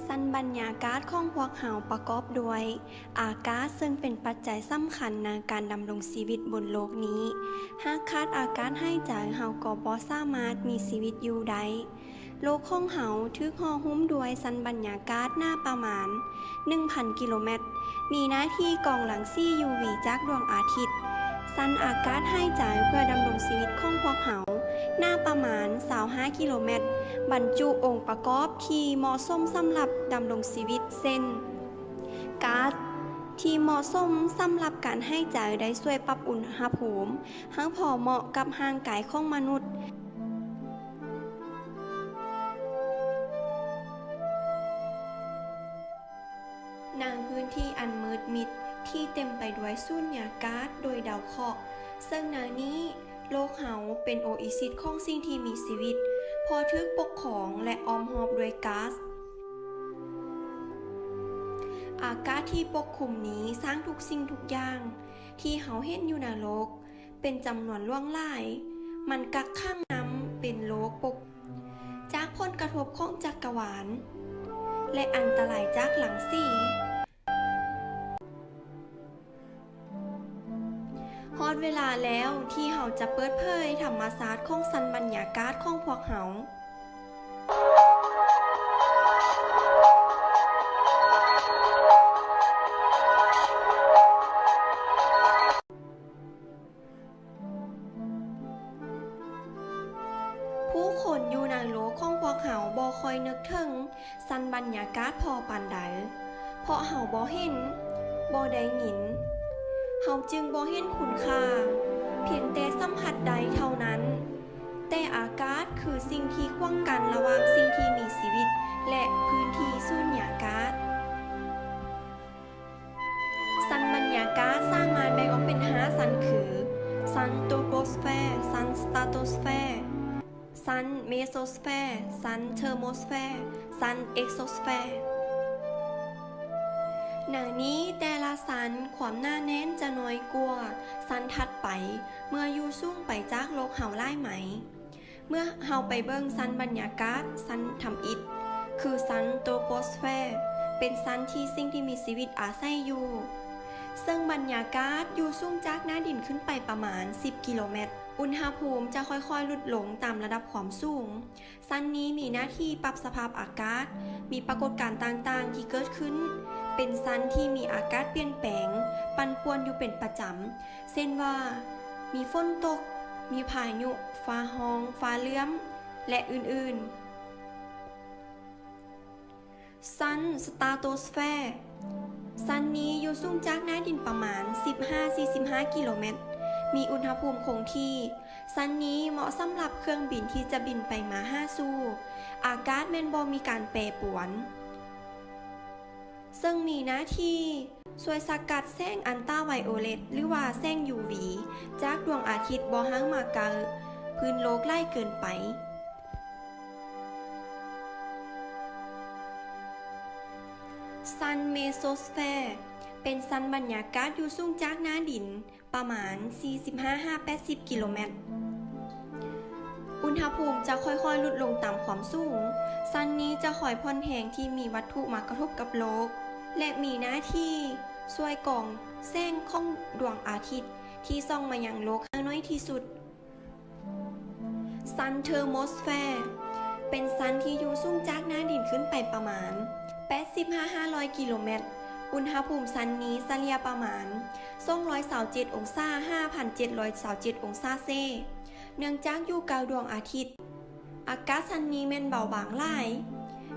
ຊັ້ນບັນຍາກາດຂອງພວກເຮົາປະກອບດ້ວຍ ອາກາດເຊິ່ງເປັນປັດໄຈສຳຄັນໃນການດຳລົງຊີວິດບົນໂລກນີ້. ຫາກຂາດອາກາດຫາຍໃຈ, ເຮົາກໍບໍ່ສາມາດມີຊີວິດຢູ່ໄດ້. ໂລກຂອງເຮົາຖືກຫໍ່ຫຸ້ມດ້ວຍຊັ້ນບັນຍາກາດໜາປະມານໜຶ່ງພັນກິໂລແມັດ, ມີໜ້າທີ່ກອງລັງສີ UV ຈາກດວງອາທິດ. ຊັ້ນອາກາດຫາຍໃຈເພື່ອດຳລົງຊີວິດຂອງພວກເຮົາໜາປະມານຊາວຫ້າກິໂລແມັດ, ບັນຈຸອົງປະກອບທີ່ເໝາະສົມສຳລັບດຳລົງຊີວິດ ເຊັ່ນ ກາສທີ່ເໝາະສົມສຳລັບການຫາຍໃຈໄດ້ຊ່ວຍປັບອຸນຫະພູມໃຫ້ພໍເໝາະກັບຮ່າງກາຍຂອງມະນຸດ. ໃນພື້ນທີ່ອັນມືດມິດທີ່ເຕັມໄປດ້ວຍສຸນຍາກາດໂດຍດາວເຄາະ, ເຊິ່ງໃນນີ້ໂລກເຮົາເປັນໂອເອຊິສຂອງສິ່ງທີ່ມີຊີວິດ, ເພາະຖືກປົກຄອງ ແລະ ອ້ອມຮອບດ້ວຍກາສ. ອາກາດທີ່ປົກຄຸມນີ້ສ້າງທຸກສິ່ງທຸກຢ່າງທີ່ເຮົາເຫັນຢູ່ໃນໂລກ ເປັນຈຳນວນຫຼວງຫຼາຍ, ມັນກັກຂັງນຳເປັນໂລກປົກ ຈາກຜົນກະທົບຂອງຈັກກະວານ ແລະ ອັນຕະລາຍຈາກລັງສີ. ຮອດເວລາແລ້ວທີ່ເຮົາຈະເປີດເຜີຍທຳມະຊາດຂອງຊັ້ນບັນຍາກາດຂອງພວກເຮົາ. ຜູ້ຄົນຢູ່ໃນໂລກຂອງພວກເຮົາບໍ່ຄ່ອຍນຶກເຖິງຊັ້ນບັນຍາກາດພໍປານໃດ, ເພາະເຮົາບໍ່ເຫັນ, ບໍ່ໄດ້ຍິນ, ເຮົາຈຶ່ງບໍ່ເຫັນຄຸນຄ່າ, ພຽງແຕ່ສຳຜັດໄດ້ເທົ່ານັ້ນ. ແຕ່ອາກາດຄືສິ່ງທີ່ຂວາງກັ້ນລະຫວ່າງສິ່ງທີ່ມີຊີວິດ ແລະ ພື້ນທີ່ສຸນຍາກາດ. ຊັ້ນບັນຍາກາດສາມາດແບ່ງອອກເປັນຫ້າຊັ້ນຄື ຊັ້ນໂຕໂປສແຟ, ຊັ້ນສະຕາໂຕສແຟ, ຊັ້ນເມໂສສແຟ, ຊັ້ນເທີໂມສແຟ, ຊັ້ນເອັກໂສສແຟ. ໃນນີ້ແຕ່ລະຊັ້ນຄວາມໜາແໜ້ນຈະໜ້ອຍກວ່າຊັ້ນຖັດໄປ ເມື່ອຢູ່ສູງໄປຈາກໂລກເຮົາຫຼາຍໄມ. ເມື່ອເຮົາໄປເບິ່ງຊັ້ນບັນຍາກາດຊັ້ນທຳອິດ ຄືຊັ້ນໂຕໂປສແຟ, ເປັນຊັ້ນທີ່ສິ່ງທີ່ມີຊີວິດອາໄສຢູ່, ເຊິ່ງບັນຍາກາດຢູ່ສູງຈາກໜ້າດິນຂຶ້ນໄປປະມານສິບກິໂລແມັດ. ອຸນຫະພູມຈະຄ່ອຍໆຫຼຸດລົງຕາມລະດັບຄວາມສູງ. ຊັ້ນນີ້ມີໜ້າທີ່ປັບສະພາບອາກາດ, ມີປາກົດການຕ່າງໆທີ່ເກີດຂຶ້ນ, ເປັນຊັ້ນທີ່ມີອາກາດປ່ຽນແປງ, ປັ່ນປ່ວນຢູ່ເປັນປະຈຳ, ເຊັ່ນວ່າ ມີຝົນຕົກ, ມີພາຍຸ, ຟ້າຮ້ອງ, ຟ້າເຫຼື້ອມ ແລະ ອື່ນໆ. ຊັ້ນສະຕາໂຕສແຟ, ຊັ້ນນີ້ຢູ່ສູງຈາກໜ້າດິນປະມານສິບຫາສີ່ສິບຫ້າກິໂລແມັດ, ມີອຸນຫະພູມຄົງທີ່. ຊັ້ນນີ້ເໝາະສຳລັບເຄື່ອງບິນທີ່ຈະບິນໄປມາຫາສູ່. ອາກາດແມ່ນບໍ່ມີການແປປວນ, ເຊິ່ງມີໜ້າທີ່ຊ່ວຍສະກັດແສງອັນຕາໄວໂອເລັດ ຫຼືວ່າແສງ UV ຈາກດວງອາທິດບໍ່ໃຫ້ມາໃກ້ພື້ນໂລກຫຼາຍເກີນໄປ. ຊັ້ນເມໂສສແຟ ເປັນຊັ້ນບັນຍາກາດຢູ່ສູງຈາກໜ້າດິນປະມານສີ່ສິບຫ້າຫາແປດສິບກິໂລແມັດ. ອຸນຫະພູມຈະຄ່ອຍໆຫຼຸດລົງຕາມຄວາມສູງ. ຊັ້ນນີ້ຈະຄອຍຜ່ອນແຮງທີ່ມີວັດຖຸມາກະທົບກັບໂລກ ແລະ ມີໜ້າທີ່ຊ່ວຍກອງແສງຂອງດວງອາທິດທີ່ສ່ອງມາຍັງໂລກໃຫ້ໜ້ອຍທີ່ສຸດ. ຊັ້ນເທີໂມສແຟ ເປັນຊັ້ນທີ່ຢູ່ສູງຈາກໜ້າດິນຂຶ້ນໄປປະມານແປດສິບຫາຫ້າຮ້ອຍກິໂລແມັດ. ອຸນຫະພູມຊັ້ນນີ້ສະເລ່ຍປະມານສອງຮ້ອຍຊາວເຈັດອົງສາຫາພັນເຈັດຮ້ອຍຊາວເຈັດອົງສາເຊ. ເນື່ອງຈາກຢູ່ໃກ້ດວງອາທິດ, ອາກາດຊັ້ນນີ້ແມ່ນເບົາບາງຫຼາຍ,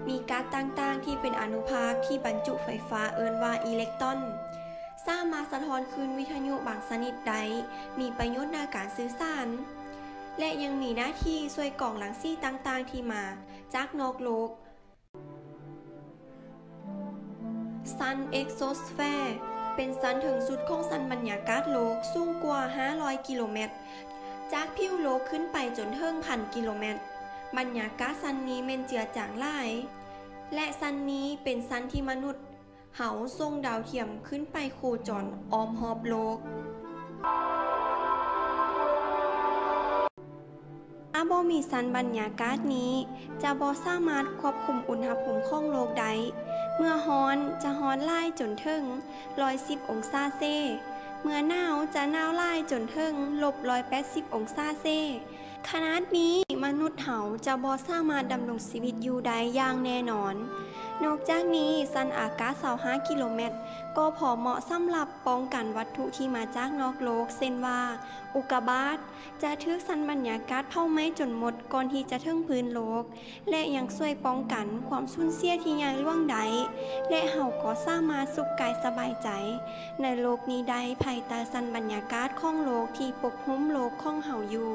ມີກາດຕ່າງໆທີ່ເປັນອະນຸພາກທີ່ບັນຈຸໄຟຟ້າເອີ້ນວ່າອີເລັກຕຣອນ, ສາມາດສະທ້ອນຄື້ນວິທະຍຸບາງຊະນິດໄດ້, ມີປະໂຫຍດໃນການສື່ສານ ແລະ ຍັງມີໜ້າທີ່ຊ່ວຍກອງລັງສີຕ່າງໆທີ່ມາຈາກນອກໂລກ. ຊັ້ນເອັກໂຊສເຟຣ ເປັນຊັ້ນເທິງສຸດຂອງຊັ້ນບັນຍາກາດໂລກ, ສູງກວ່າຫ້າຮ້ອຍກິໂລແມັດ ຈາກຜິວໂລກຂຶ້ນໄປຈົນເຖິງພັນກິໂລແມັດ. ບັນຍາກາດຊັ້ນນີ້ແມ່ນເຈືອຈາງຫຼາຍ ແລະ ຊັ້ນນີ້ເປັນຊັ້ນທີ່ມະນຸດເຮົາສົ່ງດາວທຽມຂຶ້ນໄປໂຄຈອນອ້ອມຮອບໂລກ. ຖ້າບໍ່ມີຊັ້ນບັນຍາກາດນີ້ ຈະບໍ່ສາມາດຄວບຄຸມອຸນຫະພູມຂອງໂລກໄດ້. ເມື່ອຮ້ອນຈະຮ້ອນຫຼາຍຈົນເຖິງຮ້ອຍສິບອົງສາເຊ, ເມື່ອໜາວຈະໜາວຫຼາຍຈົນເຖິງລົບຮ້ອຍແປດສິບອົງສາເຊ. ຂະໜາດນີ້ມະນຸດເຮົາຈະບໍ່ສາມາດດຳລົງຊີວິດຢູ່ໄດ້ຢ່າງແນ່ນອນ. ນອກຈາກນີ້, ຊັ້ນອາກາດຊາວຫ້າກິໂລແມັດກໍພໍເໝາະສຳລັບປ້ອງກັນວັດຖຸທີ່ມາຈາກນອກໂລກ, ເຊັ່ນວ່າ ອຸກກາບາດ ຈະຖືກຊັ້ນບັນຍາກາດເຜົາໄໝ້ຈົນໝົດກ່ອນທີ່ຈະເຖິງພື້ນໂລກ ແລະ ຍັງຊ່ວຍປ້ອງກັນຄວາມສູນເສຍທີ່ໃຫຍ່ຫຼວງໄດ້ ແລະ ເຮົາກໍສາມາດສຸກກາຍສະບາຍໃຈໃນໂລກນີ້ໄດ້ ພາຍໃຕ້ຊັ້ນບັນຍາກາດຂອງໂລກທີ່ປົກຫຸ້ມໂລກຂອງເຮົາຢູ່.